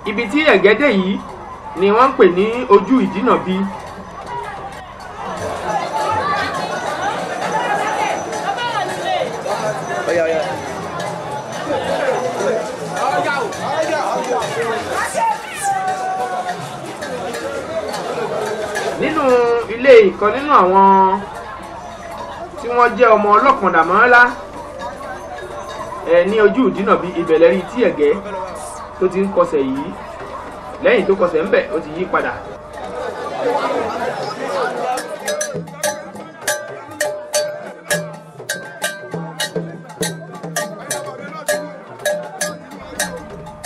Ibi tí ẹ̀gẹ́ dé yìí ni wọ́n ń pè ní ojú ìdínàbí. Nínú ilé ìkan nínú àwọn tí wọ́n jẹ́ ọmọ Ọlọ́kàndàmọ́lá ní ojú ìdínàbí ibẹ̀ lẹ́rí tí ẹ̀gẹ́ tó ti ń kọsẹ̀ yìí. Lẹ́yìn tó kọsẹ̀ ńbẹ̀ ó ti yí padà.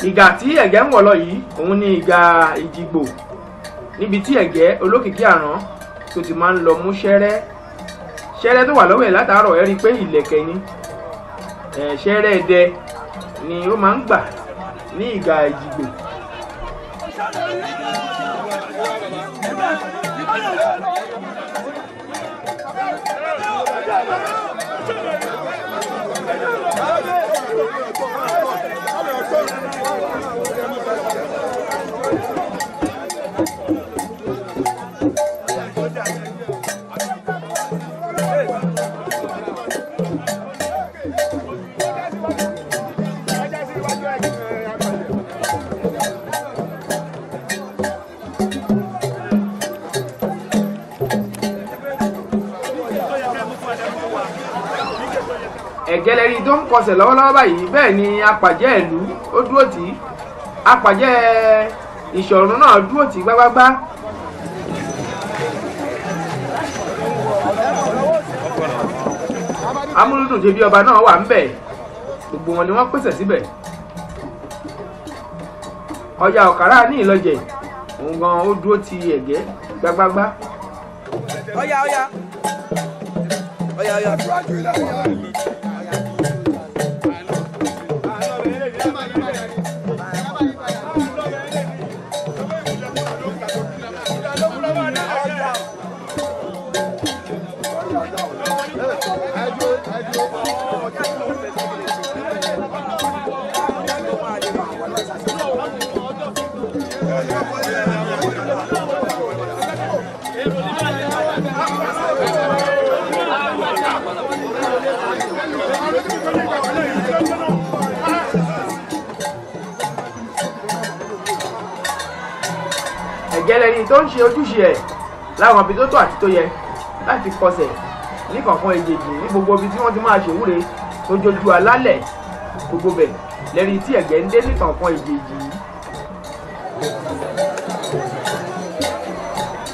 Ìgà tí ẹ̀gẹ́ ń wọ̀ lọ yìí òun ni ìgà Ìjìgbò, níbi tí ẹ̀gẹ́ olókìkí àrán tó ti máa ń lọ mú ṣẹ́rẹ́. Ṣẹ́rẹ́ tó wà lọ́wọ́ ẹ̀ látàárọ̀ ẹ rí i pé ìlẹ̀kẹ̀ ni, ṣẹ́rẹ́ ẹdẹ ni ó máa ń gbà ní ìgà Ìjìgbò. Ẹ̀gẹ́ lẹ́rí tó ń kọsẹ̀ lọ́wọ́lọ́wọ́ báyìí. Bẹ́ẹ̀ ni apàjẹ́ ìlú ó dúró tì í, apàjẹ́ Ìṣọ̀run náà dúró tì í gbágbágbá. Amúlùdùn ṣe bí ọba náà wà ńbẹ̀, gbogbo wọn ni wọ́n pèsè síbẹ̀. Ọjà Ọ̀kàrà ní Ìlọjẹ̀ òun gan ó dúró ti ẹ̀gẹ́ gbágbágbá. Ọ̀yá ọ̀yá ọ̀yá ọ̀yá. Ẹ̀gẹ́ lẹni tó ń ṣe ojúṣe ẹ̀ láwọn ibi tó tọ́ àti tó yẹ láti kọsẹ̀ ní kọ̀ọ̀kan èjèèjì ní gbogbo ibi tí wọ́n ti máa ṣèwúre tó jojú alálẹ̀ gbogbo bẹ̀ lẹ́ni tí ẹ̀gẹ́ ń dé ní kọ̀ọ̀kan èjèèjì yìí.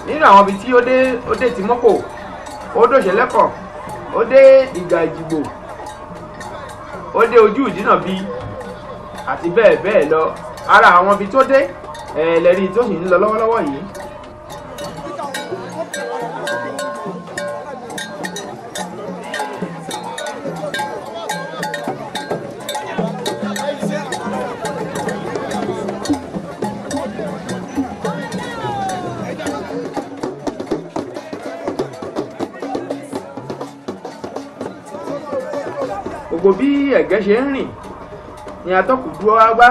Nínú àwọn ibi tí ó dé ti mọ́kò, ó dòṣẹ̀lẹ́kọ̀, ó dé ìgà Ìjìgbò, ó dé ojú ìdínàbí àti bẹ́ẹ̀ bẹ́ẹ̀ lọ. Ara àwọn ibi tó dé lẹ́rí tó sì ń lọ lọ́wọ́lọ́wọ́ yìí. Gbogbo bí ẹ̀gẹ́ ṣe ń rìn ni atọ́kùn dúró wá gbá,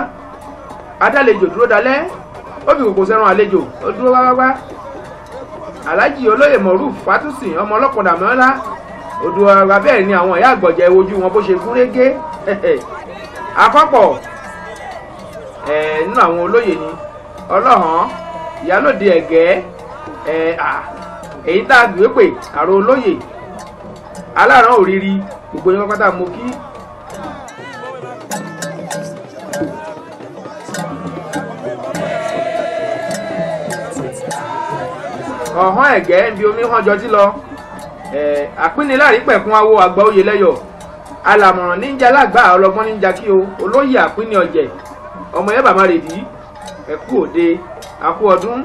adálejò dúró dalẹ́, ó fi kòkò sẹ́ran àlejò ó dúró wá wá. Aláàjì olóyè Moruf Fátúsìn ọmọ Ọlọ́kàndàmọ́lá odò àgbà. Bẹ́ẹ̀ ni àwọn ìyá àgbọ̀jẹ̀ ojú wọn bó ṣe gún régé. Akọ́pọ̀ nínú àwọn olóyè ni ọlọ́hàn ìyálòde ẹ̀gẹ́, èyí tá a gbé pè àrò olóyè aláràn òrìrì, gbogbo yín pátá mo kí. Ọ̀hán ẹ̀gẹ́ ń bi omi hàn jọtí lọ. Àpínniláàrí pẹ̀kun awo àgbà oyè lẹ́yọ̀, alàmọ̀ràn níjà lágbà ọlọ́gbọ́n níjà kí o, olóyè àpínni ọ̀jẹ̀ ọmọ yẹn bàmá rèdí, ẹ̀kú òde àkú ọdún.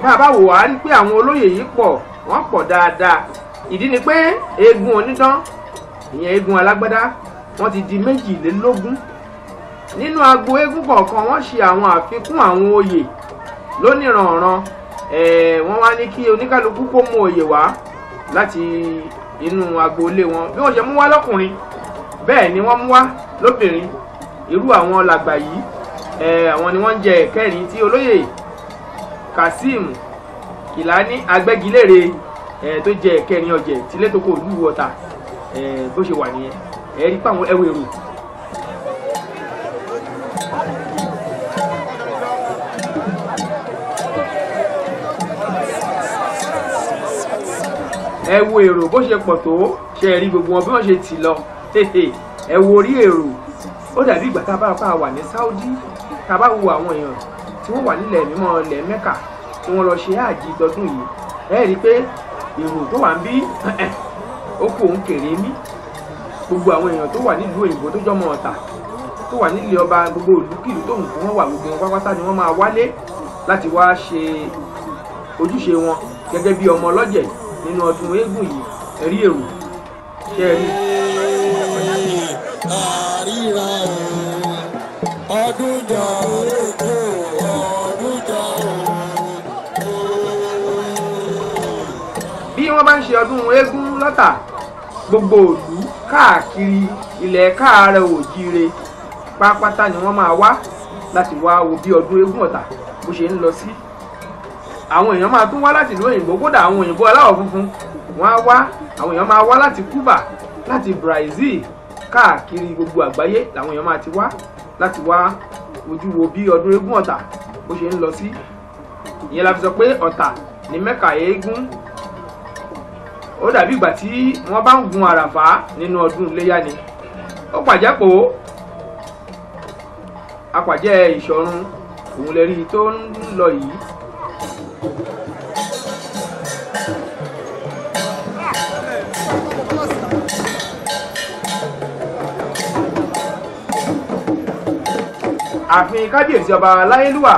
Bá a bá wò á rí pé àwọn olóyè yìí pọ̀, wọ́n pọ̀ dáadáa. Ìdí ni pé eégún onídán, ìyẹn eégún alágbádá, wọ́n ti di 22. Nínú agbo eégún kọ̀ọ̀kan wọ́n ṣe àwọn àfikún àwọn oyè lóníranran. Wọ́n wá ní kí oníkálukú kó mú oyè wá láti inú agboolé wọn. Bí wọ́n ṣe mú wá lọ́kùnrin, bẹ́ẹ̀ ni wọ́n mú wá lóbìnrin. Irú àwọn làgbà yìí, àwọn ni wọ́n ń jẹ ẹ̀kẹrin tí olóyè Kazeem Kìlání Agbẹ́gilére tó jẹ ẹ̀kẹrin ọ̀jẹ̀ tílé tó kò lù Ọ̀tà. Bó ṣe wà nìyẹn. Ẹ rí pàwọn ẹwọ èrò. Ẹ wo èrò bó ṣe pọ̀ tó, ṣe rí gbogbo wọn bí wọ́n ṣe tì lọ. Ẹ wo orí èrò, ó dàbí ìgbà tá a bá pa wà ní Saudi, tá a bá wo àwọn èèyàn tí wọ́n wà nílẹ̀ mímọ́ ilẹ̀ Mẹ́kà tí wọ́n lọ ṣe àjì tọdún yìí. Ẹ rí i pé èrò tó wà ń bí ó kú òun kéré mí. Gbogbo àwọn èèyàn tó wà nílùú òyìnbó tó jọmọ Ọ̀tà, tó wà nílé ọba, gbogbo ìlúkìlú tó ń fún wọn wà, gbogbo wọn pátápátá ni wọ́n máa wálé láti wá ṣe ojúṣe wọn gẹ́gẹ́ bí ọmọ ọlọ́jẹ̀ nínú ọdún eégún yìí. Ẹ rí èrò, ṣe rí. Àríra ọdún jọ ọdún jọ. Bí wọ́n bá ń ṣe ọdún eégún lọ́tà, gbogbo ìlú káàkiri ilẹ̀ káàárọ̀ òjíire pápátá ni wọ́n máa wá láti wá wo bí ọdún eégún Ọ̀tà bó ṣe ń lọ sí. Àwọn èèyàn máa tún wá láti ìlú òyìnbó, kódà àwọn òyìnbó aláwọ̀ funfun wọ́n á wá. Àwọn èèyàn máa wá láti Cuba, láti Brazil, káàkiri gbogbo àgbáyé làwọn èèyàn máa ti wá láti wá ojú wo bí ọdún eégún Ọ̀tà bó ṣe ń lọ sí. Ìyẹn la fi sọ pé Ọ̀tà ní Mẹ́kà eégún. Ó dàbí ìgbà tí wọ́n bá ń gun àràfá nínú ọdún iléyá ni. Ó pàjẹ́ pò ó, apàjẹ́ ìṣọ̀run òun lè rí i tó ń lọ yìí. Ààfin kábíyèsí ọba aláyélúwà,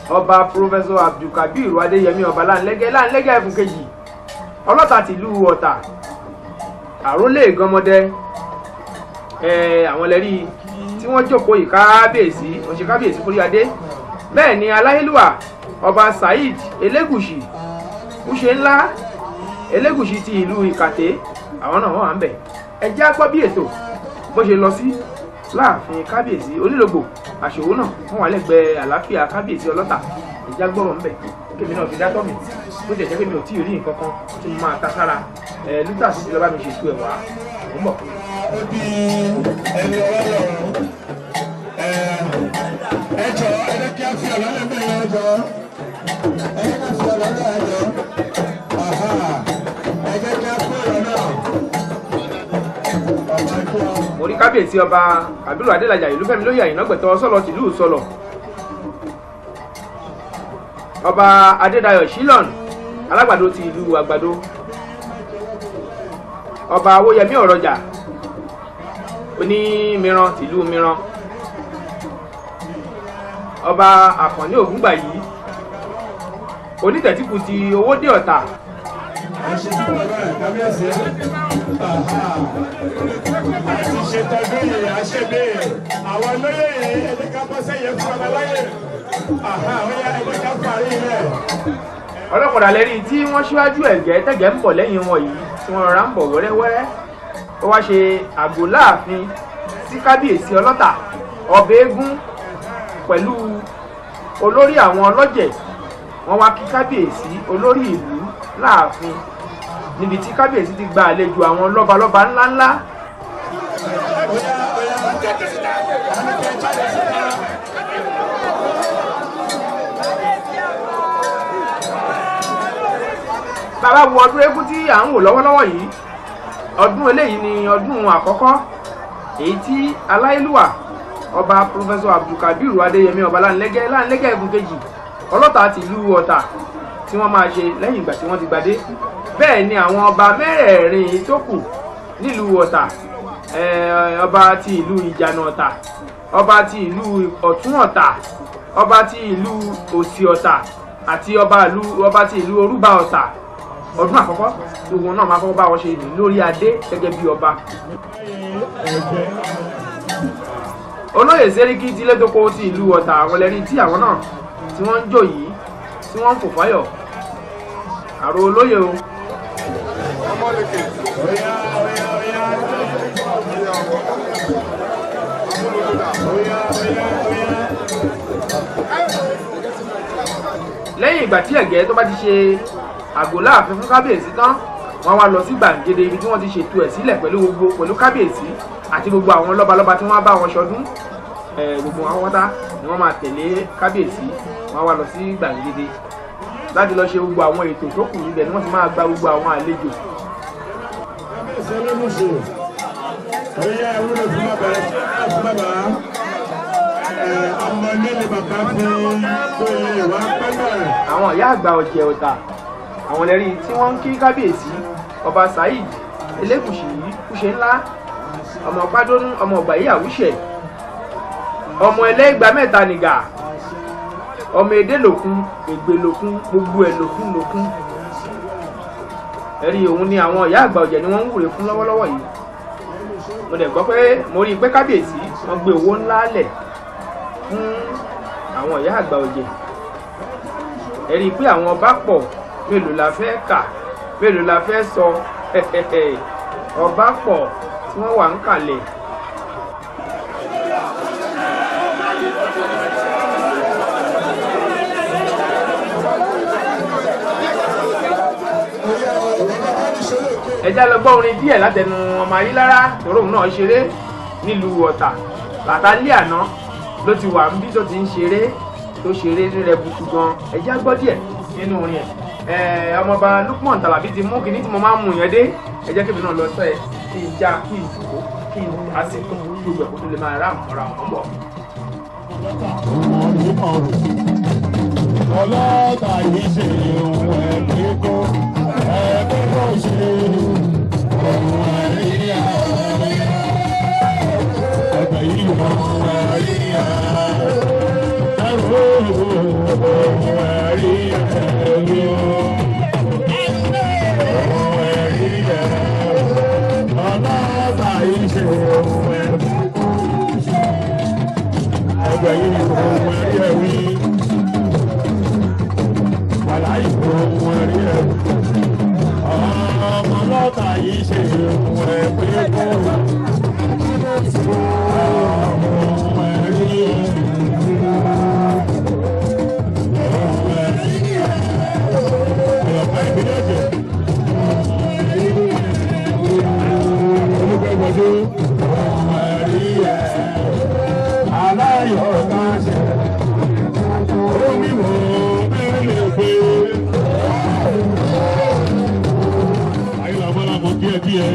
ọba Professor Abdulkabir Adéyẹmí ọba Láńlẹ́gẹ́ Láńlẹ́gẹ́ ẹkùn kejì Ọlọ́ta tìlú Ọ̀tà, àrólé gọmọdé, àwọn lẹ́rí tí wọ́n jókòó yìí kábíyèsí, wọ́n ṣe kábíyèsí fúrí adé. Bẹ́ẹ̀ ni aláyélúwà ọba Saheed Elégùṣì Kúṣe ńlá Elégùṣì ti ìlú Ìkàtẹ́, àwọn náà wọ́n wà ń bẹ̀. Ẹ jẹ́ á gbọ́ bí ètò bó ṣe lọ sí láàfin kábíyèsí onílògbò àṣòwò náà wọ́n wà lẹ́gbẹ̀ẹ́ àlàáfíà kábíyèsí Ọlọ́tà. Ẹ jẹ́ á gbọ́rọ̀ ń bẹ̀ kémi náà fi dátọ́ mi, bó ti jẹ́ pé mi ò tí ì rí nǹkan kan tí mo máa ta sára. Lútà sì ti lọ bá mi ṣètò ẹ̀ wá, mò ń bọ̀. Ó di ẹni ọlọ́run. Ẹ jọ̀ọ́, ẹ jẹ́ kí a fi ọ̀rọ̀ lẹ́gbẹ̀ẹ́ yẹn jọ. Ẹ jẹ́ kí a fi ọ̀rọ̀ lẹ́gbẹ̀ẹ́ jọ. Ẹ jẹ́ kí a kó ọ̀rọ̀ náà. Mo rí kábíyèsí ọba Kàbírù Adélájà Ìlúfẹ́mi lóyè Àyìnà Gbẹ̀tọ́ Sọ̀lọ̀ tìlú Sọ̀lọ̀, ọba Adédayọ̀ Shilon alágbàdo ti ìlú Àgbàdo, ọba Awóyẹmí Ọ̀rọ̀jà onímìíràn tìlú Mìíràn, ọba Àkànní Ògúngbàyí onítẹ̀tíkù ti Owódé Ọ̀tà. Ẹ ṣe tí wọ́n bẹ̀rẹ̀ kábíyèsí. Àti ṣètọ́jú yìí, àṣebí àwọn olóyè yìí, ẹ jẹ́ ká bọ́ sẹ́yìn fún ọba láyè. Ó yá, ẹ jẹ́ ká parí rẹ̀. Ọlọ́kọ̀dà lẹ́rí tí wọ́n ṣíwájú ẹ̀gẹ́ tẹ̀gẹ́ ń bọ̀ lẹ́yìn wọn yìí tí wọ́n rọra ń bọ̀ wẹ́rẹ́wẹ́rẹ́. Ó wá ṣe àgọ́ láàfin sí kábíyèsí Ọlọ́tà ọba eégún pẹ̀lú olórí àwọn ọlọ́jẹ̀. Wọ́n wá kí kábíyèsí olórí ìlú láàfin níbi tí kábíyèsí ti gba àlejò àwọn lọ́balọ́ba ńláńlá. Bàbá wo ọdún eégún tí à ń wò lọ́wọ́lọ́wọ́ yìí, ọdún eléyìí ni ọdún àkọ́kọ́ èyí tí aláyélúwà ọba Professor Abdulkabir Adéyẹmí ọba Láńlẹ́gẹ́ Láńlẹ́gẹ́ ẹkùn kejì Ọlọ́tà tìlú Ọ̀tà tí wọ́n máa ṣe lẹ́yìn ìgbà tí wọ́n ti gbadé. Bẹ́ẹ̀ ni àwọn ọba mẹ́rẹ̀ẹ̀rin tó kù nílùú Ọ̀tà, ọba ti ìlú Ìjànà Ọ̀tà, ọba ti ìlú Ọ̀tún Ọ̀tà, ọba ti ìlú Òsì Ọ̀tà àti ọba ìlú ọba ti ìlú Orúbà Ọ̀tà. Ọdún àkọ́kọ́ tí gbogbo náà máa kọ́kọ́ bá wọn ṣe ní lórí adé gẹ́gẹ́ bí ọba. Olóyè Sẹ́ríkì ti létòkó ti ìlú Ọ̀tà, àwọn ẹlẹ́rìí tí àwọn náà tí wọ́n ń jò yìí tí wọ́n ń fò fáyọ̀ àrò olóyè o. Lẹ́yìn ìgbà tí Ẹ̀gẹ́ tó bá ti ṣe àgọ́ láàfin fún kábíyèsí tán, wọ́n wá lọ sí gbàgede ibi tí wọ́n ti ṣètò ẹ̀ sílẹ̀ pẹ̀lú gbogbo pẹ̀lú kábíyèsí àti gbogbo àwọn lọ́balọ́ba tí wọ́n bá wọn ṣọdún. Gbogbo wọn wọ́tá ni wọ́n máa tẹ̀lé kábíyèsí, wọ́n wá lọ sí gbàgede láti lọ ṣe gbogbo àwọn ètò tó kù. Ibẹ̀ ni wọ́n ti máa gba gbogbo àwọn àlejò. Kábíyèsí Elégùṣì, oyè ewúro fún bàbá, fún bàbá ọmọ ilé ni bàbá fi tó lè wá pẹ́pẹ́. Àwọn ìyá àgbà ọ̀jẹ̀ Ọ̀tà, àwọn ẹlẹ́rìí tí wọ́n ń kí kábíyèsí ọba Saheed Elégùṣì yìí kúṣe ńlá, ọmọ pádónú, ọmọ ọgbà yìí àwùṣẹ, ọmọ ẹlẹ́gbà mẹ́ta nìgà, ọmọ èdè lòkun, ègbè lòkun, gbogbo ẹ̀ lòkun lòkun. Ẹ̀rí òun ni àwọn ìyá àgbà ọ̀jẹ̀ ni wọ́n ń wúre fún lọ́wọ́lọ́wọ́ yìí. Mo dẹ̀ gbọ́ pé mo rí i pé kábíyèsí wọ́n gbé owó ńlá lẹ̀ fún àwọn ìyá àgbà ọ̀jẹ̀. Ẹ̀rí pé àwọn ọba pọ̀, mélòó la fẹ́ kà, mélòó la fẹ́ sọ, ọba pọ̀ tí wọ́n wà ń kalẹ̀. Ẹ já lọ gbọ́ orin díẹ̀ látẹnu ọmọ Ayílára, tòróhùn náà ṣeré nílùú Ọ̀tà látàlí àná ló ti wà níbi tó ti ń ṣeré, tó ṣeré rẹ̀ butu gan. Ẹ já gbọ́ díẹ̀ nínú orin ẹ̀. Ọmọọba Lukman Talabi ti mú kinní tí mo máa ń mú yẹn dé. Ẹ jẹ́ kébì náà lọ sọ ẹ kí n já, kí n fò, kí n dá sí gbogbo ẹ̀kọ́ tó lè máa rà mọ́ra ọ̀hún bọ̀. Ọlọ́ta yìí ṣe ohun ẹ̀mí kó ẹ̀mí kó ṣe ohun ẹ̀rí ẹgbẹ́ yìí ohun ẹ̀rí ẹ̀rọ ohun ẹ̀rí ẹ̀rí ohun ẹ̀rí ọlọ́ta yìí ṣe ohun ẹ̀mí kó ṣe ẹgbẹ́ yìí ohun ẹ̀rí ẹ̀rí. Ọmọ lọ́tà yìí ṣe ohun ẹ̀pẹ́ kó ohun ẹ̀rí ọ̀pá ìbílẹ̀ jẹ̀ olùgbẹ́gbọ̀dé ohun ẹ̀rí ẹ̀ aláyọ̀ ká ṣe omi wò bẹ́ẹ̀ lè pé. Díẹ̀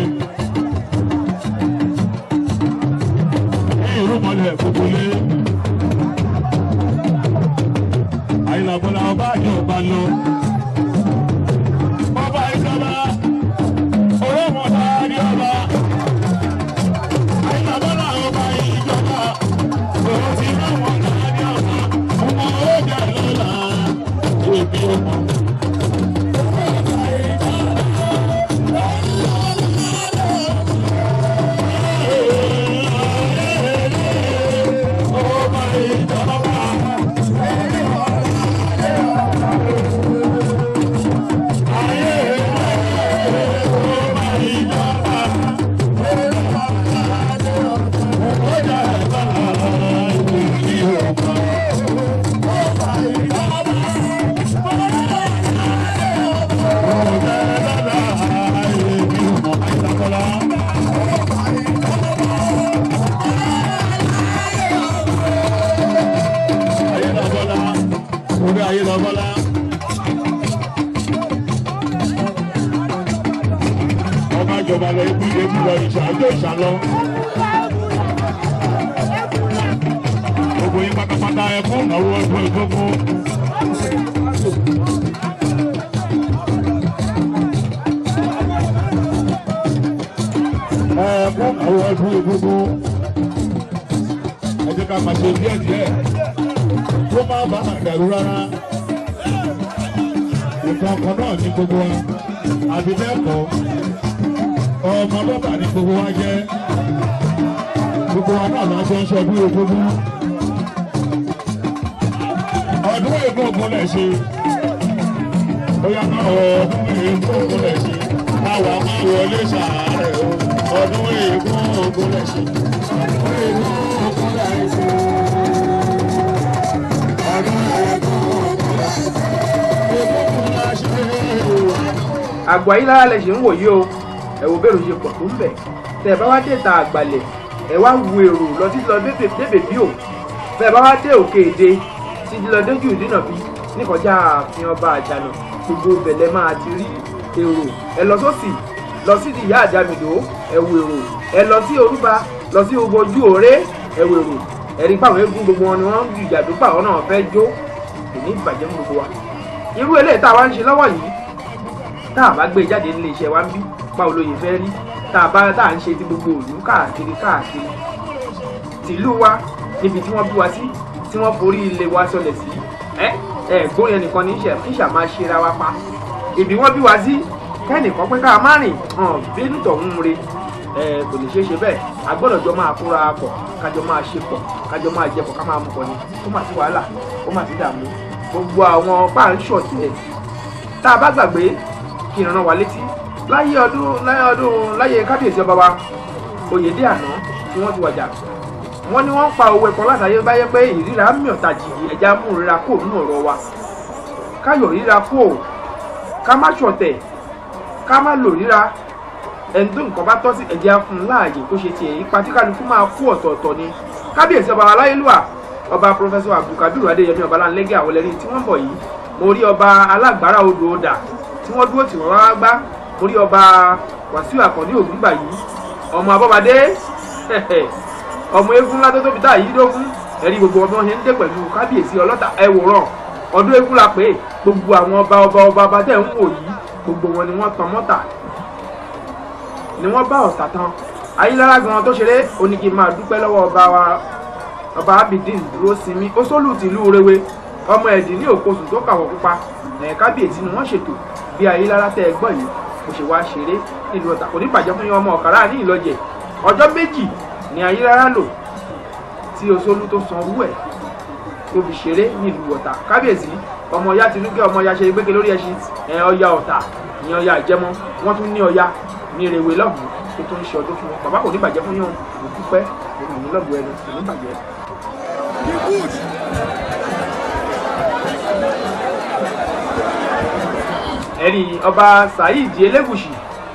ní ìrúmọlẹ̀ gbogbo lé Àyìnlá ọba àjọba lọ ọba ìjọba olómọta ní ọba Àyìnlá ọba ìjọba òun ti ráwọn náà ní ọba ọmọ ọjà lọ́la èmi ọmọ. Ìjọba lọ ikú ikú lọ ìṣàjò ìṣàlọ. Gbogbo yín pátápátá ẹ fún ìnáwó ọdún ìgbógun. Ẹ fún ìnáwó ọdún ìgbógun. Ẹ jẹ́ ká máa ṣe díẹ̀ díẹ̀. Kó má bàa dàrú rárá. Nǹkan kan náà ní gbogbo wa, àbí bẹ́ẹ̀ kọ́, ọmọ lọ́tà ní gbogbo wa jẹ́. Gbogbo wa náà la ṣe ń ṣọdún Egúngún. Ọdún Egúngún lẹ̀ ṣe. Ó yá máa wọ ọdún Egúngún lẹ̀ ṣe. Àwa máa wọlé ṣàárẹ̀ o. Ọdún Egúngún lẹ̀ ṣe. Ọdún Egúngún lẹ̀ ṣe. Ọdún Egúngún lẹ̀ ṣe. Egúngún la ṣe. Àgbò Ayílára lẹ ṣì ń wò yìí o. Ẹ wo bẹ́ẹ̀rù ṣe pọ̀ tó ń bẹ̀. Tẹ́ ẹ bá wá dé ta àgbàlẹ̀, ẹ wá wo èrò lọ títí lọ débè bí o. Bẹ́ẹ̀ bá wá dé òkè èdè títí lọ dójú ìdínà bí níkọjá ààfin ọba Àjànà, gbogbo bẹ̀lẹ̀ máa ti rí èrò. Ẹ lọ sósì, lọ sí ìyá Àjàmìdó, ẹ wo èrò. Ẹ lọ sí Orúba, lọ sí gbogbo ojú òré, ẹ wo èrò. Ẹ̀rí pàwọn eégún gbogbo wọn ni wọ́n ń jìjàdó pàwọn náà fẹ́ jó. Kò ní ìbàjẹ́ fún gbogbo wa. Irú eléyìí tá a wá ń ṣe lọ́wọ́ yìí, tá a bá gbé jáde nílé iṣẹ́ wa ń bí, báwo ló yẹ fẹ́ rí? Tá a bá tá a ń ṣe ti gbogbo ìlú káàkiri káàkiri tìlú wa níbi tí wọ́n bí wa sí, tí wọ́n forí ilé wa sọlẹ̀ sí, ẹ ẹ gbóyè ẹnìkan ní ìṣà máa ṣera wa pa. Ibi wọ́n bí wa sí kẹ́nìkan pé ká má rìn hàn bínú tọ̀hún re, ẹ kò lè ṣeé ṣe bẹ́ẹ̀. A gbọ́dọ̀ jọ máa kóra pọ̀, kájọ máa ṣe pọ̀, kájọ máa jẹ pọ̀, ká máa mú pọ̀ ni. Ó mà sí wàhálà, ó mà sí dààmú. Gbogbo àwọn páàṣọ̀ tilẹ̀ tá a bá gbàgbé kí n rán wa létí láyé ọdún láyé ọdún láyé kábíyèsí ọba wa Oyèdé àná tí wọ́n ti wàjà. Wọ́n ní wọ́n ń pa òwe kan látàyè báyé pé ìríra mì ọ̀tá jìgì, ẹja mú ríra kó nínú ọ̀rọ̀ wa. Káyọ̀ ríra kó, ká má ṣọ̀tẹ̀, ká má lò ríra. Ẹni tó nǹkan bá tọ́ sí ẹja fún un láàyè kó ṣe tiẹ̀. Ipa tí kálukú máa kó ọ̀tọ̀ọ̀tọ̀ ni. Kábíyèsí ọba aláyélúwà ọba Prọfẹsọ Abdulkabiru Adéyẹmí Ọbaláńlẹ́gẹ́ àwọn ẹlẹ́rìí tí wọ́n bọ̀ yìí. Mo rí ọba alágbára odò ọ̀dà tí wọ́n dúró tì wọ́n wá gbá. Mo rí ọba Wàsíù Àkànní Ògúngbà yìí, ọmọ Abọ́badé, ọmọ eégún ńlá tó tóbi tá yìí dógún. Ẹ̀rí gbogbo ọmọ ṣe ń dé pẹ̀lú kábíyèsí ọlọ́tà. Ẹ wòran ọdún eégún la pé gbogbo àwọn ọba ọba ọba ọba tẹ̀ ń wò yìí, gbogbo wọn ni wọ́n tan mọ́tà, ni wọ́n bá ọ̀tà tán. Ayílára gan tó ṣeré ó ní kí n máa dúpẹ́ lọ́wọ́ ọba wa ọba Abidin dúró sinmi Osolu tìlú Rewe, ọmọ ẹ̀dì ní òkosù tó kàwọ̀ pupa. Ẹ̀ kábíyèsí ni wọ́n ṣètò bí Ayílára tẹ́ ẹ gbọ́ yìí kò ṣe wá ṣeré nílùú Ọ̀tà. Kò ní bàjẹ́ fún yín ọmọ Ọ̀kàrà ní Ìlọjẹ̀. Ọjọ́ méjì ni Ayílára lò tí Osolu tó san owó ẹ̀ tó fi ṣeré nílùú Ọ̀tà. Kábíyèsí ọmọ ọya Tinúkẹ́ ọmọ ọya ṣe gbéke lórí ẹṣin, ẹ ọya Ọ̀tà ní ọya Ìjẹmọ, wọ́n tún ní ọya ní Rewe lọ́hùn-ún tó tún ń ṣe ọdún fún wọn. Bàbá kò ní bàjẹ́ fún yín o, mo dúpẹ́, mo mú lọ́gbọ̀ọ́ ẹnu, kò ní bàjẹ́. Ẹ̀rí ọba Saheed Elégùṣì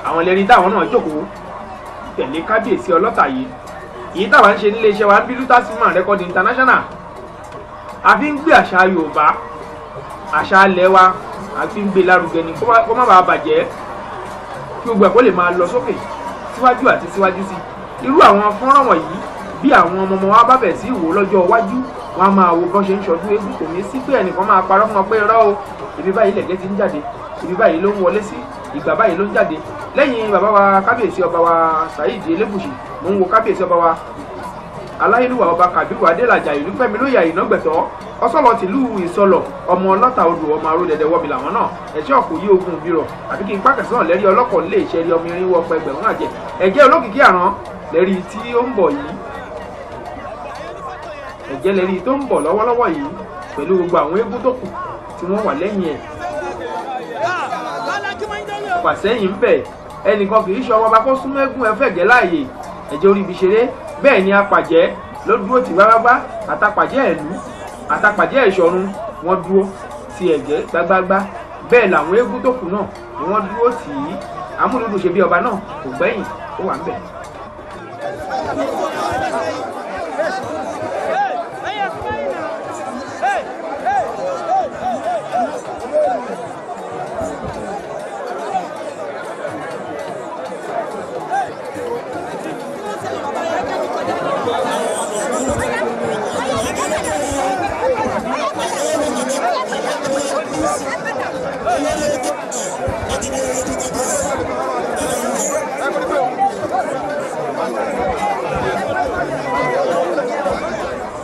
àwọn ẹlẹ́rìí táwọn náà jókòó tẹ̀lé kábíyèsí ọlọ́tà yìí. Èyí táwa ń ṣe nílé iṣẹ́ wa ń bí Luther Record International. A fi ń gbé àṣà Yorùbá, àṣà alẹ́ wa, a fi ń gbé lárugẹ ni kó má bàa bàjẹ́, kí gbogbo ẹ̀ kó lè máa lọ sókè síwájú àti síwájú sí i. Irú àwọn fọ́nrán wọ̀nyí bí àwọn ọmọ ọmọ wa bá bẹ̀ sí wò lọ́jọ́ iwájú, wọn a máa wo bọ́n ṣe ń ṣọdún eégún. Kò ní sí pé ẹnìkan máa parọ́ fún wọn pé irọ́ o, ibi báyìí lẹ̀gẹ́ ti ń jáde, ibi báyìí ló ń wọlé sí, ìgbà báyìí ló ń jáde. Lẹ́yìn bàbá wa kábíyèsí ọba wa Saheed Elégùṣì, mò ń wo kábíyèsí ọba wa aláyélúwà ọba Kàbírù Adélàjà ìlú Fẹ́mi lóye Àyìnàgbẹ̀tọ́ ọsọlọ tìlú Ìsọlọ, ọmọ ọlọ́ta odò, ọmọ aró dẹ̀dẹ̀ wọmi làwọn náà. Ẹ̀ṣẹ́ ọ̀kọ̀ yí ogun bírọ̀ àbí kí n pákẹ́sán lẹ́rí ọlọ́kọ̀ lè ṣe rí ọmọ irinwó ọpọ ẹgbẹ̀rún àjẹ. Ẹ̀jẹ̀ olókìkí àrán lẹ́rí tí ó ń bọ̀ yìí, ẹ̀jẹ̀ lẹ́rí tó ń bọ̀ lọ́wọ́lọ́wọ́ yìí pẹ̀lú gbogbo àwọn eégún tó kù tí wọ́n wà lẹ́yìn ẹ̀. Pàṣẹ́yìn ń bẹ̀, ẹnìkan kì í ṣe ọmọ ọba kó súnmọ́ eégún ẹ fẹ̀gẹ́ láàyè. Ẹ̀jẹ̀ orí ibi ṣeré. Bẹ́ẹ̀ ni apàjẹ́ ló dúró tì gbágbágbá, àtàpàjẹ́ ìlú, àtàpàjẹ́ ìṣọ̀run, wọ́n dúró ti ẹ̀gẹ́ gbágbágbá. Bẹ́ẹ̀ làwọn eégún tó kù náà ni wọ́n dúró tì í. Amúlùdùn ṣe bí ọba náà kò gbẹ́yìn, ó wà ń bẹ̀.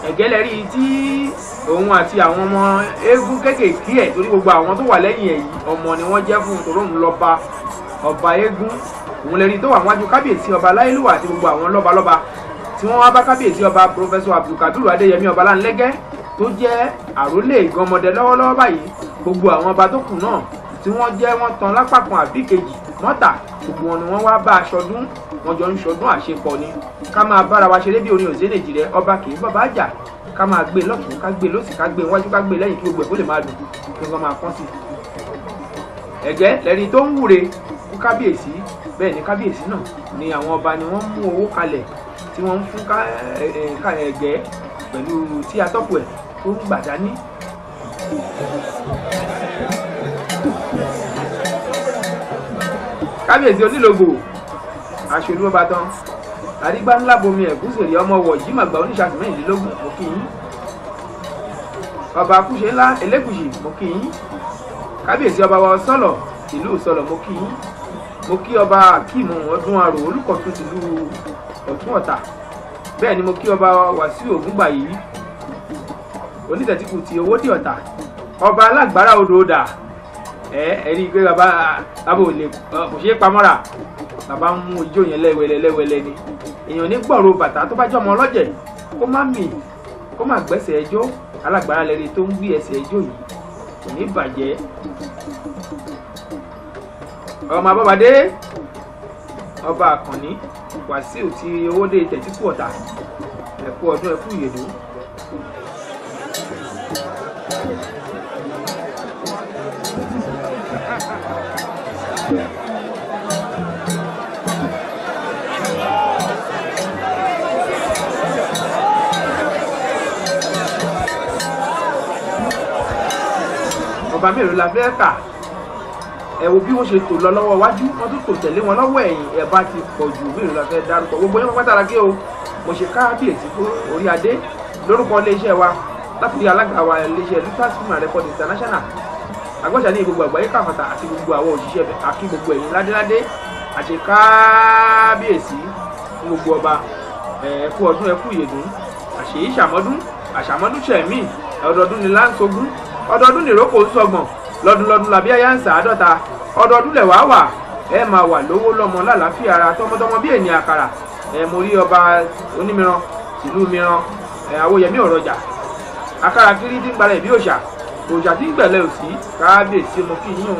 Ẹ̀gẹ́ lẹ́rí tí Òun àti àwọn ọmọ eégún kéékèèké ẹ̀, torí gbogbo àwọn tó wà lẹ́yìn ẹ̀ yìí ọmọ ni wọ́n jẹ́ fún un, torí òun lọ́ba ọba eégún. Òun lè rí tó wà wájú kábíyèsí ọba Láyélúwà àti gbogbo àwọn lọ́balọ́ba tí wọ́n wá bá kábíyèsí ọba Pòfẹ́sọ̀ Abdulkabiru Adéyẹmí Ọbaláńlẹ́gẹ́ tó jẹ́ àrólé ìgànmọ́dẹ lọ́wọ́lọ́wọ́ báyìí. Gbogbo àwọn ọba tó kù náà tí wọ́n jẹ́ wọ́n tan lápá kan àbí kejì mọ́tà, gbogbo wọn ni wọ́n wá bá aṣọdún, wọ́n jọ ń ṣọdún àṣepọ̀ ni. Ká máa bára wa ṣeré bí orin òsèlèjì rẹ, ọba kì í bàbá jà, ká máa gbé lọ́tùn, ká gbé lósì, ká gbé wájú, ká gbé lẹ́yìn, kí gbogbo ẹ̀ kó lè máa dùn, kí wọ́n máa pọ́n sí i. Ẹ̀gẹ́ lẹ́ni tó ń wúre fún kábíyèsí. Bẹ́ẹ̀ ni kábíyèsí náà ni àwọn ọba ni wọ́n mú owó kalẹ̀ tí wọ́n ń fún ẹ̀gẹ́ pẹ̀lú tí atọ́kù ẹ̀ tó ń gbà dání. Kábíyèsí onílògbò aṣojú ọba tán àrígbá ńlá bomi ẹ̀gúsèrè ọmọ wọ̀ jimàgbà oníṣàtì mẹ́rìnlélógún, mo kí yín. Ọba akúṣe ńlá Elégùṣì, mo kí yín. Kábíyèsí ọba wa Sọ̀lọ̀ ìlú Sọ̀lọ̀, mo kí yín. Mo kí ọba Akíìmù ọdún arò Olùkọ̀tún tìlú Ọ̀tún Ọ̀tà. Bẹ́ẹ̀ ni mo kí ọba Wàsíù Ògúngbàyí onítẹ̀tíkù ti Owódì Ọ̀tà, ọba alágbára odò ọ̀dà. Ẹ rí i pé bàbá ò lè kò ṣeé pamọ́ra, bàbá ń mú ijó yẹn lẹ́wẹ̀lẹ́ lẹ́wẹ̀lẹ́ ni. Èèyàn ní gbọ̀rọ̀ bàtà tó bá jẹ́ ọmọ ọlọ́jẹ̀ kó má mì kó má gbẹ́sẹ̀ ẹjọ́. Alágbára lẹ́ni tó ń gbé ẹsẹ̀ ẹjọ́ yìí kò ní bàjẹ́. Ọmọ abọ́badé ọba Àkànní Wàsíù ti Owódé Tẹ̀tíkù Ọ̀tà, ẹ̀kú ọdún ẹ̀kú ìyèdún. Ọba mélòó la fẹ́ kà? Ẹ wo bí wọ́n ṣe tò lọ lọ́wọ́ wájú, wọ́n tún tò tẹ̀lé wọn lọ́wọ́ ẹ̀yìn. Ẹ̀ bá ti pọ̀ jù, mélòó la fẹ́ dárúkọ? Gbogbo yín pátá la kí o. Mo ṣe kábíyèsí fún orí adé lórúkọ iléeṣẹ́ wa, láti rí alága wa iléeṣẹ́ Lutas Film and Record International agbọ́sà ní gbogbo àgbáyé káfàtà àti gbogbo àwọn òṣìṣẹ́ bẹ̀, àkí gbogbo ẹ̀yin ládéládé àti kábíyèsí fún gbogbo ọba. Ẹ kú ọdún, ẹ kú ìyèdún, àṣèyí ṣàmọ́dún, àṣàmọ́dún ṣẹ̀mí, ọdọọdún ni láǹṣogún, ọdọọdún nìrókò ń sọgbọ̀n, lọ́dún lọ́dún làbí àyà ń sàádọ́ta, ọdọọdún lẹ̀ wá wà, ẹ máa wà lówó lọ́mọ lálàáfíà ara tọmọtọmọ bí ènìyàn àkàrà. Ẹ mo rí ọba onímìíràn tìlú mìíràn, ẹ Awóyẹmí Ọ̀rọ̀jà àkàrà kiri tí ń gbalẹ̀ ìbí òòṣà, òòṣà tí ń gbẹ̀lẹ̀ òsì, kábíyèsí mo kí yín o.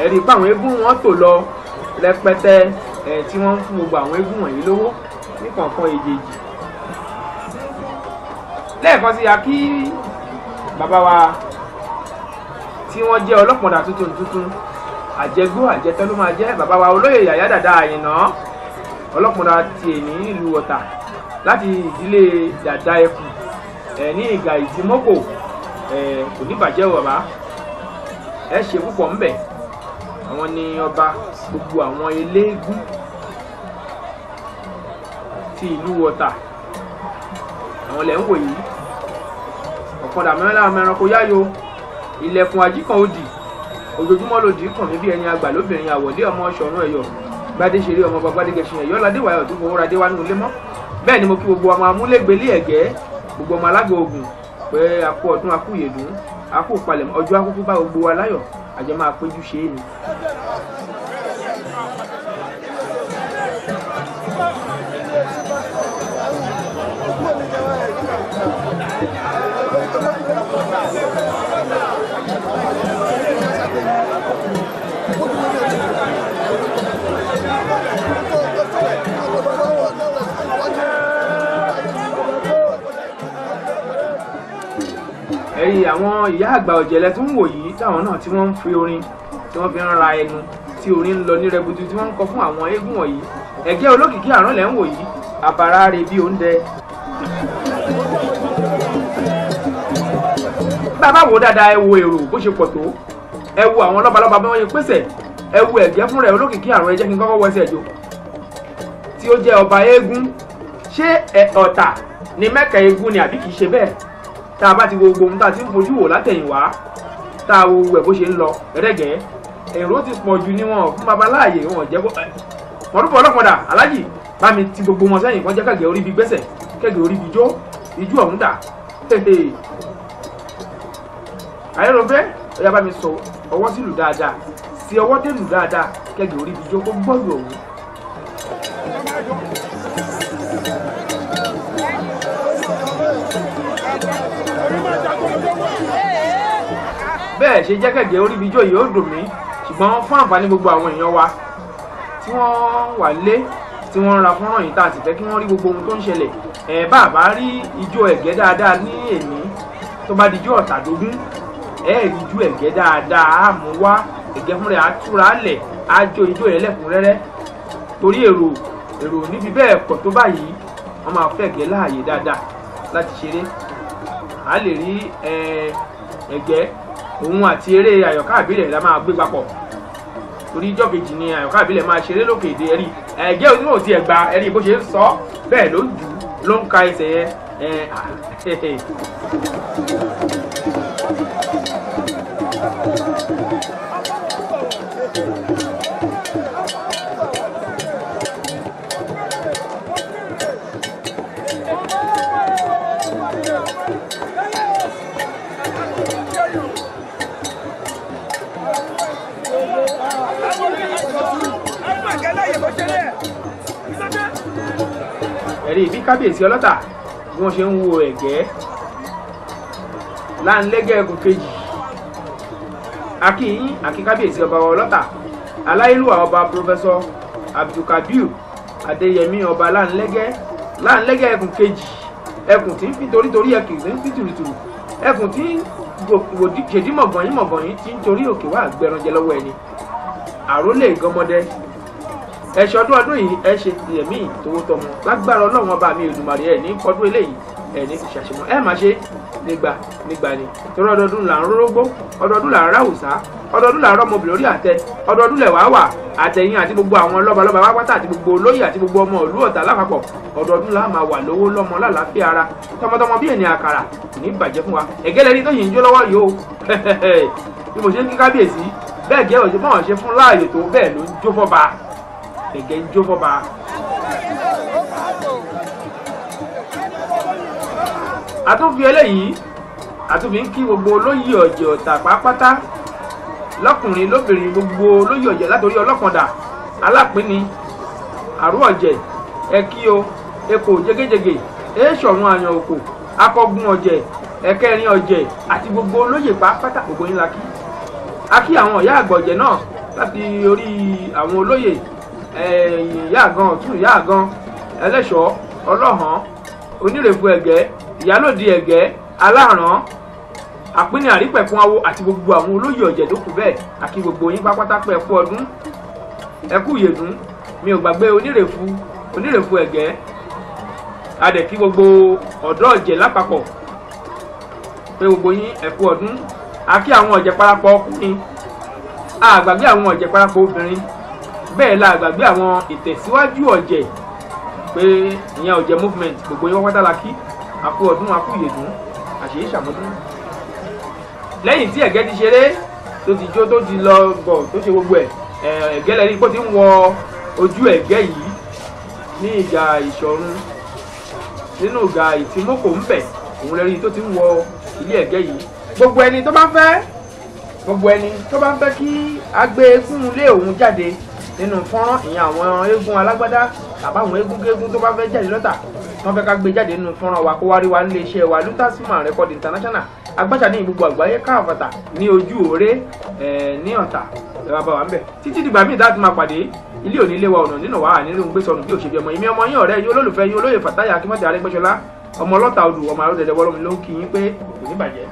Ẹ̀rí pé àwọn eégún wọn tò lọ rẹpẹtẹ, ẹ̀ tí wọ́n ń fún gbogbo àwọn eégún wọ̀nyí lówó ní kọ̀ọ̀kan èjèèjì. Lẹ́ẹ̀kan sí a kí bàbá wa tí wọ́n jẹ́ ọlọ́pọ̀dà tuntun tuntun, àjẹgbó àjẹtọ́ ló máa jẹ́ bàbá wa olóyè Yàyà Dàda Àyìnà, ọlọ́pọ̀dà ti èní ìlú Ọ̀tà láti ìdílé Dàda Ẹkùn ẹ̀ ní ìgà ìtìmọ́kò. Ẹ̀ kò ní bàjẹ́ o bàbá, ẹ ṣe púpọ̀ ńbẹ̀. Àwọn ni ọba gbogbo àwọn eléégún ti ìlú Ọ̀tà, àwọn lẹ̀ ń wò yìí. Ọ̀kadà mẹ́rin láwọn ẹranko yáyo, ilẹ̀kùn àjíkàn òdì, ojoojúmọ́ lòdì kàn mí bí ẹni àgbà lóbìnrin àwọ̀lé ọmọ ṣọ̀run ẹ̀yọ̀ gbadéṣeré ọmọ ọba gbadégẹṣin ẹ̀yọ́ ládéwàyọ̀ tó fowó ra déwánú ilé mọ́. Bẹ́ẹ̀ ni mo kí gbogbo ọmọ amúlégbélé ẹ̀gẹ́, gbogbo ọmọ alága ogun pé akú ọdún, akú ìyèdún, akú palẹ̀mọ́, ọjọ́ akúkú bá gbogbo wa láyọ̀, àjọ máa péjú ṣe é ni. Ẹ̀yin àwọn ìyá àgbà ọ̀jẹ̀lẹ̀ tó ń wò yìí, táwọn náà tí wọ́n ń fi orin tí wọ́n fi ń ra ẹnu, tí orin ń lọ ní rẹbutu tí wọ́n ń kọ fún àwọn eégún wọ̀nyí. Ẹ̀gẹ́ olókìkí àrán lẹ̀ ń wò yìí, àbàrà rẹ̀ bí oúnjẹ. Bàbá wo dáadáa, ẹ wo èrò bó ṣe pọ̀ tó, ẹ wo àwọn lọ́balọ́ba bí wọ́n ṣe pèsè, ẹ wo ẹ̀gẹ́ fúnra ẹ̀ olókìkí àrán. Ẹ jẹ́ kí n kọ́kọ́ wẹsẹ̀ jò tí ó jẹ́ ọba eégún. Ṣé Ọ̀tà ni Mẹ́kà eégún ni àbí kìí ṣe bẹ́ẹ̀? Tá a bá ti wo gbogbo ohun tá a ti ń fojú wò látẹ̀yìnwá, Tá a wo ẹ̀ bó ṣe ń lọ rẹ́gẹ̀ẹ́, èrò ti pọ̀ jù níwọ̀n fún babaláàyè wọn jẹ́ kó mọ̀rúfọ̀ ọlọ́pọ̀dà alájì bá mi ti gbogbo wọn sẹ́yìn kan jẹ́ kẹ̀gẹ́ orí bi gbẹ́sẹ̀ kẹ̀gẹ́ orí bi jó ijú ọ̀hún dà. Ayérofẹ́ ọ̀yá bá mi sọ ọwọ́ sílù dáadáa sí ọwọ́ délù dáadáa kẹ̀gẹ́ orí bi jó kó gbọ́dọ̀ ọ̀hún. Bẹ́ẹ̀ ṣe jẹ́ kẹ̀gẹ́ orí bi jó yìí ó dùn mí, ṣùgbọ́n fún àǹfààní gbogbo àwọn èèyàn wa tí wọ́n wà lé tí wọ́n ń ra fọ́nrán yìí tá a sì fẹ́ kí wọ́n rí gbogbo ohun tó ń ṣẹlẹ̀. Ẹ̀ bá a bá rí ijó ẹ̀gẹ́ dáadáa ní èní, tó bá di ijó ọ̀tàdógún ẹ̀ rí ijó ẹ̀gẹ́ dáadáa á mú wá ẹ̀gẹ́ fúnra á túra lẹ̀ á jó ijó yẹn lẹ́kùnrẹ́rẹ́ torí èrò níbi bẹ́ẹ̀ pọ̀ tó báyìí wọ́n máa fẹ́ ẹ̀gẹ́ láàyè dáadáa láti ṣeré. A lè rí ẹ̀gẹ́ òun àti eré àyọ̀ká àbílẹ̀ la máa gbé papọ̀ torí ijọ́ kejì ni àyọ̀ká àbílẹ̀ máa ṣeré lókè èdè. Ẹ̀rí ẹ̀gẹ́ onímọ̀ tí ẹ̀ gba ẹ̀rí bó ṣe ń sọ bẹ́ẹ̀ ló ń jù ú ló ń ka ẹsẹ̀ yẹn. Ẹ̀rí bí kábíyèsí ọlọ́tà bí wọ́n ṣe ń wo ẹ̀gẹ́ láńlẹ́gẹ́ ẹkùn kejì. Akínyìn àkí kábíyèsí ọba ọlọ́tà aláìlúwà ọba pòfẹ́sọ Abdulkabir Adéyẹmí ọba láńlẹ́gẹ́ láńlẹ́gẹ́ ẹkùn kejì, ẹkùn tí ń fi torítorí ẹkùn tí ń fi tùrùtùrù ẹkùn tí ń ṣèdí mọ̀gànyín mọ̀gànyín tí ń torí òkè wá àgbẹranjẹ lọ́wọ́ ẹni. Àrólé ìgọmọdé ẹṣẹ ọdún ọdún yìí ẹ ṣe ti ẹ̀mí ìtòwó tọmọ lágbára Ọlọ́run ọba mi Èdùmàrè ẹ ní kọdún eléyìí ẹ ní fi ṣàṣemọ ẹ má ṣe nígbà nígbà ni torí ọdọọdún là ń rórógbó, ọdọọdún là ń ráwùsá, ọdọọdún là ń rọmọbìnrin orí àtẹ, ọdọọdún lẹ̀ wá wà àtẹ̀yìn àti gbogbo àwọn lọ́balọ́ba wá pátá àti gbogbo olóyè àti gbogbo ọmọ ìlú Ọ̀tà lápapọ̀. Ọdọọdún là máa wà lówó lọ́mọ lálàáfíà ara tọmọtọmọ bí ènìyàn àkàrà kò ní bàjẹ́ fún wa. Ẹ̀gẹ́lẹ́rí tó yìí ń jó lọ́wọ́ yìí o bí mo ṣe ń kí kábíyèsí bẹ́ẹ̀ gẹ́ òṣèpọ̀ wọn ṣe fún láàyè tó bẹ́ẹ̀ ló ń jó fọ́ba, ẹ̀gẹ́ ń jó fọ́ba. Àtúnfi eléyìí àtúnfi ń kí gbogbo olóyè ọ̀jẹ̀ Ọ̀tà pátápátá lọ́kùnrin lóbìnrin, gbogbo olóyè ọ̀jẹ̀ látòrí ọlọ́kàndà alápínni àrú ọ̀jẹ̀ ẹ̀kí o ekò jégéjégé èèṣọ̀run àyàn òkò akọgun ọ̀jẹ̀ ẹ̀kẹrin ọ̀jẹ̀ àti gbogbo olóyè pátápátá gbogbo yín la kí. A kí àwọn ìyá àgbọ̀jẹ̀ náà láti orí àwọn olóyè ìyá àgan ọ̀tún ìyá àgan ẹlẹ́ṣọ́ ọlọ́hàn onírèfù ẹ̀gẹ́ ìyálòdì ẹ̀gẹ́ aláràn àpínní àrípẹ̀kun awo àti gbogbo àwọn olóyè ọ̀jẹ̀ tó kù bẹ́ẹ̀. Àkí gbogbo yín pápátá pé ẹkú ọdún ẹkú ìyèdún. Mi ò gbàgbé onírèfù onírèfù ẹ̀gẹ́. Adẹ̀ kí gbogbo ọ̀dọ́ ọ̀jẹ̀ lápapọ̀ pé gbogbo yín ẹkú ọdún. Àkí àwọn ọ̀jẹ̀ parapọ̀ ọkùnrin, a gbàgbé àwọn ọ̀jẹ̀ parapọ̀ obìnrin, bẹ́ẹ̀ la gbàgbé àwọn ìtẹ̀síwájú ọ̀jẹ̀ pé ìyẹn ọ̀jẹ̀ movement gbogbo yín pátá la kí. Àkú ọdún àkú ìyèdún àṣeyí ṣàmọ́dún. Lẹ́yìn tí ẹ̀gẹ́ ti ṣeré tó ti jó tó ti lọ bọ̀ tó ṣe gbogbo ẹ̀, ẹ̀gẹ́ lẹ́ni pé ó ti ń wọ ojú ẹ̀gẹ́ yìí ní ìgbà ìṣọ̀run nínú ìgbà ìtìmọ́kò ń bẹ̀ òun lẹ́ni tó ti ń wọ ilé ẹ̀gẹ́ yìí. Gbogbo ẹni tó bá ń fẹ́ gbogbo ẹni tó bá ń fẹ́ kí a gbé eégún lé òun jáde nínú fọ́nrán ìyẹn àwọn eégún alágbádá tàbáwọn eégún kéégún tó bá fẹ́ jáde lọ́tà wọ́n fẹ́ ká gbé jáde nínú fọ́nrán wa kó wá rí wa nílé iṣẹ́ wa Lutasima Record International agbáṣà ní gbogbo àgbáyé káàfàtà ní ojú òré ní Ọ̀tà ẹ̀rọ bá wa ń bẹ̀. Títí dìgbà míì tá a ti máa pàdé ilé òní ilé wa ọ̀nà nínú wa nínú gbé sọnù bí òṣèbí ọmọ ìmí ọmọ yín ọ̀rẹ́ yín olólùfẹ́ yín olóyè Fàtáyà Akínmọ́tì Arẹ́gbẹ́ṣọlá ọmọ ọlọ́ta odù ọmọ àròdẹ̀dẹ̀ wọlọ́mi ló ń kí yín pé kò ní bàjẹ́.